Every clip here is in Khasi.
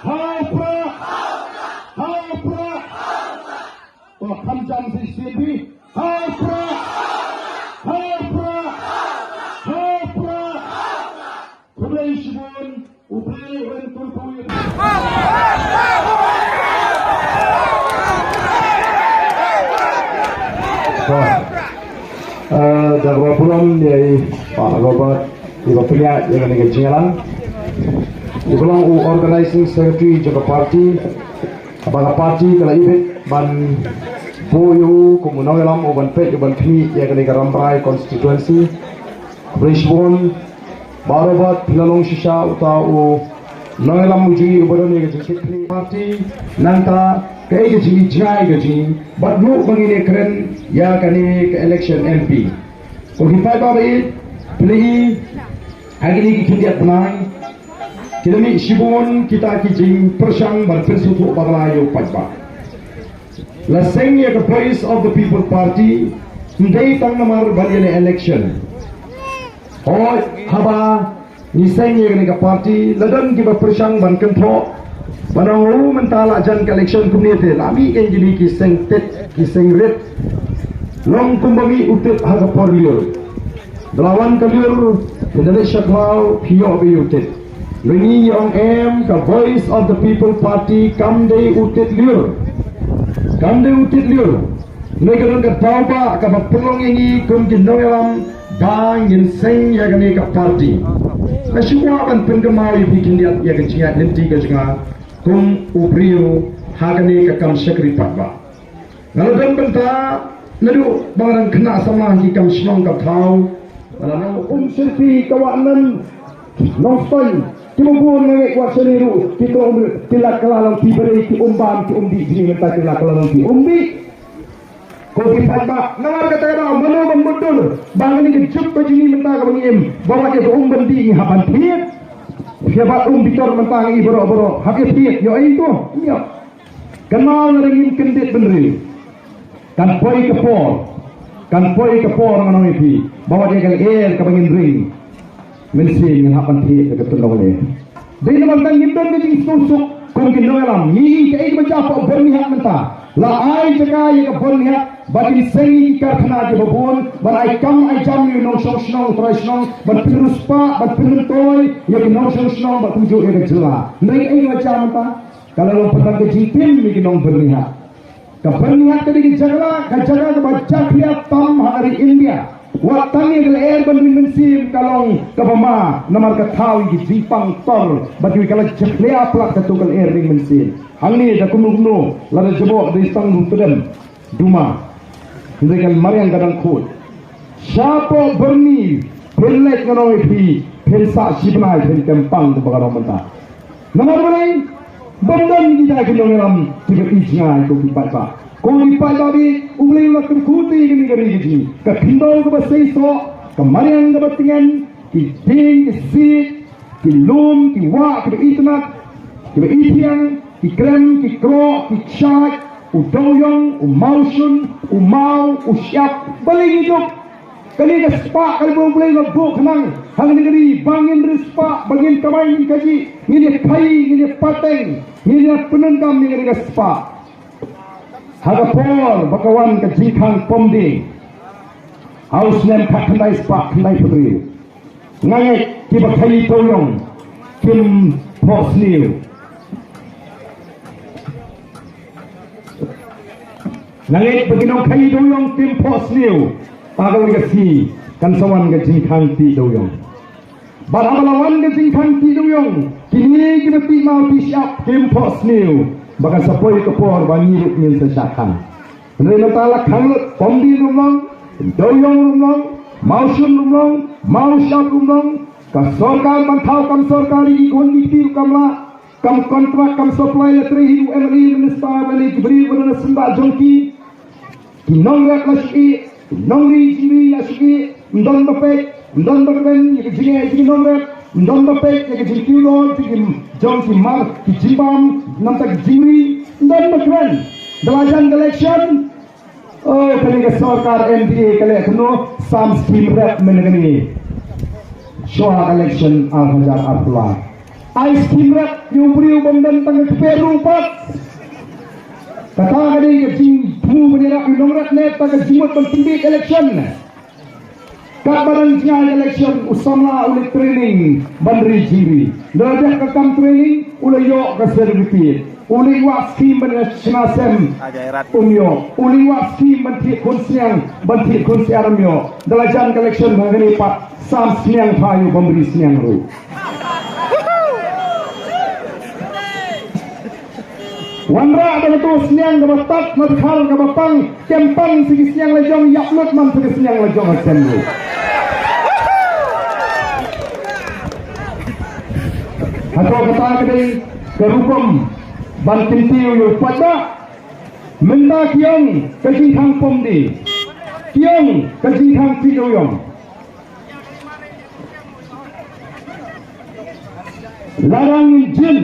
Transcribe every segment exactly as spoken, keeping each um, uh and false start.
Ha u Prah! Ha u Prah! To kham jam shisien phi. Ha u Prah! Ha u Prah! Ha u Prah! Khublei shibun, U Blei un kyrkhu ïa phi. To, eh, da kaba burom ïa i Bah Robert, i ba pynïaid ïa kane ka jingïalang. I ba long u organizing secretary jong ka party. Ba ka party ka la ibit ban buh ïa u kum u nongïalam u ban peit u ban khmih ïa kane ka Rambrai constituency. Khublei shibun. Bah Robert, phi la long shisha uta u nongïalam u jong ngi uba don ïa ka jingkitkhlieh party, nangta kaei ka jingïaid jngai ka jong ngi bad ruh ba ngin ïakren ïa kane ka election M P. Ko ki paidbah ba ïeit, phi la i ha kine ki khyndiat bnai ki la mih shibun kita ki jingpyrshang ban pynsngewthuh bakla ïa u paidbah. La seng ïa ka Voice of the People Party ym dei tang namar ban ïaleh election. Hooid, haba ngi seng ïa kane ka party, la don kiba pyrshang ban kynthoh ban ong, u, mynta la jan ka election kumne te, la mih kein kine ki seng tit, ki seng rit. Long kumba mih u tit ha ka por lyiur. Da la wan ka lyiur, phin da leit sha khlaw, phi ïoh ba ïa u tit. Ngi ong em, ka Voice of the People Party kam dei u tit lyiur. Kam dei u tit lyiur. Ngi ka don ka daw ba kaba pynlong ïa ngi kum ki nongïalam ba ngin seng ïa kane ka party. Nga shu kwah ban pynkynmaw ïa phi khyndiat ïa ka jingïaid lynti ka jong nga kum u briew ha kane ka kam shakri paidbah. Nga la don bynta naduh ba nga dang khynnah samla ha ki kam shnong kam thaw. Nga la nang um syrpi ka wah nan Nongstoiñ, ki ba bun nga ngeit wat shane ruh ki tong ki la kylla long ki briew ki um bam ki um dih jingmynta ki la kylla long ki um dih. Ko ki paidbah, namar kata ka daw mano ban mutdur ba kane ka juk ka jingmynta kaba ngi im ba wat ïa ka um ban dih ngi hap ban thied. Phi hap ban um bitor mynta ngi baroh baroh hap ïa thied, ïoh ei to, ïoh. Kynmaw lada ngim kyndit bynriew, kan poi ka por, kan poi ka por ngan ong ïa phi ba wat ïa ka lyer kaba ngin ring mynsiem ngin hap ban thied da ka tyndong lyer. Dei namar tang ngim don ka jingsngewsuk kum ki nongïalam. Ngi i kaei kaba jia hapoh Byrnihat mynta, la ai jaka ïa ka Byrnihat ba kin seng ïa ki karkhana kiba bun ban ai kam ai jam ïa u nongshong shnong u trai shnong ban pynriewspah ban pynmyntoi ïa ki nongshong shnong bad kumjuh ïa ka jylla. Hynrei kaei kaba jia mynta? Ka la long pat ka jingtim ïa ki nong Byrnihat. Ka Byrnihat ka dei ka jaka, ka jaka kaba jakhlia tam ha ka ri India. Wat tang ïa ka lyer ban ring mynsiem ka long kaba ma namar ka thaw ïa ki jingpang tor bad kiwei ka la jakhlia palat kato ka lyer ring mynsiem. Hangne da kumno kumno lada jaboh dei tang u tdem duma. Hynrei ka mariang ka dang khuid. Shapoh Byrni phin leit ngan ong ïa phi phin sah shi bnai phin kem pang kumba ka long mynta. Namar balei? Bym don kita ki nongïalam kiba ïeit jngai ko ki paidbah. Ko ki paidbah ba ïeit, U Blei u la kyrkhu te ïa kane ka ri ka jong ngi. Ka khyndew kaba seisoh, ka mariang kaba tngen, ki dieng ki siej, ki lum ki wah kiba itynnat, kiba ithiang, ki krem, ki kroh, ki kshaid, u dewiong, u mawshun, u maw, u shyiap, balei ngi duk? Kane ka spah kaba U Blei u la buh khnang ha kane ka ri ba ngin riewspah, ba ngin kamai ngin kajih, ngin ïa khaïi, ngin ïa pateng, ngin ïa pyndonkam ïa kane ka spah. Ha ka por ba ka wan ka jingkhang pom dieng ha u snem khatkhyndai spah khyndai phew hynriew, nga ngeit kiba khaïi dewiong kim phohsniew. Nga ngeit ba ki nongkhaïi dewiong kim phohsniew. Ha kawei ka sngi kan sa wan ka jingkhang tih dewiong. Bad haba la wan ka jingkhang tih dewiong, kine kiba tih maw tih shyiap kim phohsniew ba kan sa poi ka por ba ngi ruh ngin sa shah khang. Hynrei mynta la khang lut, pom dieng ruh ym long, dewiong ruh ym long, mawshun ruh ym long, mawshyiap ruh ym long. Ka sorkar ban thaw kam sorkar ïa ki khun ki kti ruh kam lah. Kam kontrak kam supply la trei hi u M L A minister lane ki briew ba don ha syndah jong ki. Ki nongrep la shu ïeh, ki nongri jingri la shu ïeh, ym don ba peit, ym don ba kren ïa ka jingeh jong ki nongrep, ym don ba peit ïa ka jingkiew dor jong ki, jong ki mar ki jingbam, nangta ki jingri, ym don ba kren. Da la jan ka election, oh, kane ka sorkar M D A ka leh kumno, sam skim rep mynne kane. Shuwa election ar hajar arphew lai. Ai skim rep ïa u briew bym don tang ka kper ruh pat. Kata ka dei ka jingthmu ban ïarap ïa u nongrep ne kata ka jingmut ban pynbeit election. Katba dang jngai election u samla u leit training ban ri jingri. Lada dep ka kam training u la ïoh ka certificate. U leit wad skim ban ïa shna sem um ïoh. U leit wad skim ban thied khun sniang ban thied khun sniang um ïoh. Da la jan ka election ha kane pat sam sniang pha ïoh bym ri sniang ruh. Wanrah da kato sniang kaba tat na dkhar kaba pang kem pang sa ki sniang la jong ïap lut man sa ki sniang la jong ha sem ruh. Hato kata ka dei ka rukom ban kyntiew ïa u paidbah? Mynta ki ong ka jingkhang pom di, ki ong ka jingkhang ti ïong. Lada ngin jin.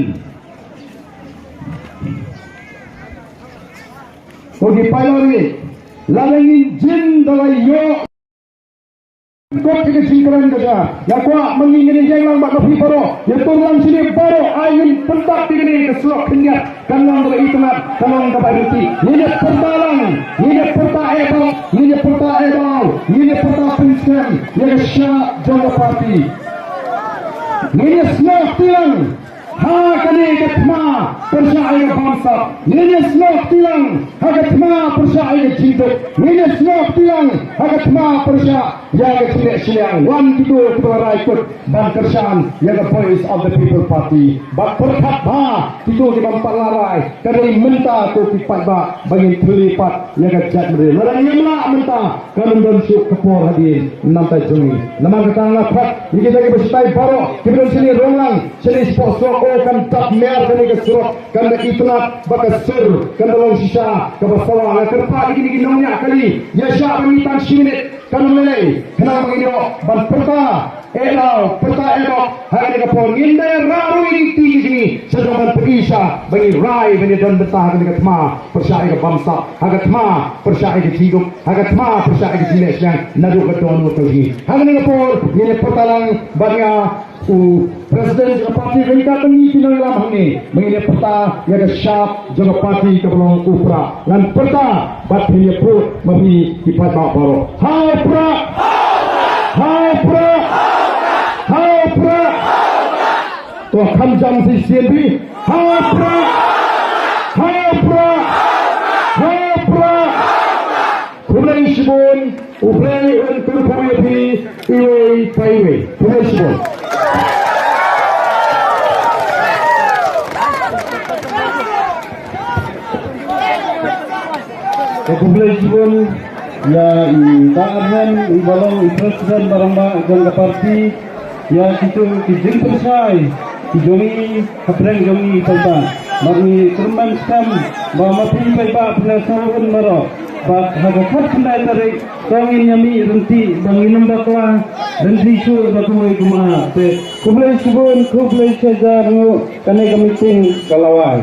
Ko ki paidbah ri, lada ngin jin da la ïoh kot ïa ka jingkren ka jong nga. Nga kwah ma ngi ngin ïeng lang bad ma phi baroh, ïa tur lang shane baroh, ai ngin pyntap ïa kane ka surok khyndiat. Kan long kaba itynnad, kan long kaba itynnad. Ngin ïa pyrta lang, ngin ïa pyrta eh bok, ngin ïa pyrta eh daw, ngin ïa pyrta pynskhem ïa ka shap jong ka party. Ngin ïa snoh kti lang ha kane ka thma pyrshah ïa ka bamsap. Ngin ïa snoh kti lang ha ka thma pyrshah ïa ka jingduk. Ngin ïa snoh kti lang ha ka thma pyrshah ïa ka jingeh shiliang. Wan kito kiba la rai kut ban kyrshan ïa ka Voice of the People Party. Bad pyrkhat bha kito kiba ym pat la rai, ka dei mynta ko ki paidbah ba ngin thylli pat ïa ka jaitbynriew. Lada ngim lah mynta, kan ym don shuh ka por hadien namar jong ngi. Namar kata nga khot ïa kita kiba shatai baroh, kiba don shane Ronglang, shane shapoh surok, oh kan dap mer kane ka surok, kan da itynnad bad ka sur kan da long shisha kaba sawa. Nga kyrpad ïa kine ki nongñiah kali, ïa shah ba ngi tang shi minit, kan ym lei lei khnang ba ngin ïoh ban pyrta eh daw, pyrta eh bok ha kane ka por. Ngin da rah ruh ïa ki kti ki jong ngi sha jong ban pyni sha ba ngi rai ban ïadon bynta ha kane ka thma pyrshah ïa ka bamsap, ha ka thma pyrshah ïa ka jingduk, ha ka thma pyrshah ïa ka jingleh shiliang naduh ka dohnud ka jong ngi. Ha kane ka por ngin ïa pyrta lang bad nga u president jong ka party ryngkat bad ngi ki nongïalam hangne, ba ngin ïa pyrta ïa ka shap jong ka party kaba long u Prah. Ngan pyrta bad phin ïa pud ma phi ki paidbah baroh. Ha u Prah! Ha u Prah! Ha u Prah! To kham jam shisien phi. Ha u Prah! Ha u Prah! Ha u Prah! Khublei shibun, U Blei un kyrkhu ïa phi iwei pa iwei. Khublei shibun. Khublei shibun ïa i Bah Armen, i ba long i president ba rangbah jong ka party, ïa kito ki jingpynshai ki jong ngi hapdeng jong ngi paidbah. Bad ngi kyrmen skhem ba ma phi paidbah phi la sngewbha baroh. Bad ha ka khatkhyndai tarik to ngin ïa mih ryntih ba ngin ym bakla ryntih shuh da kawei kumba. Te khublei shibun, khublei shihajar nguh, kane ka meeting ka la wai.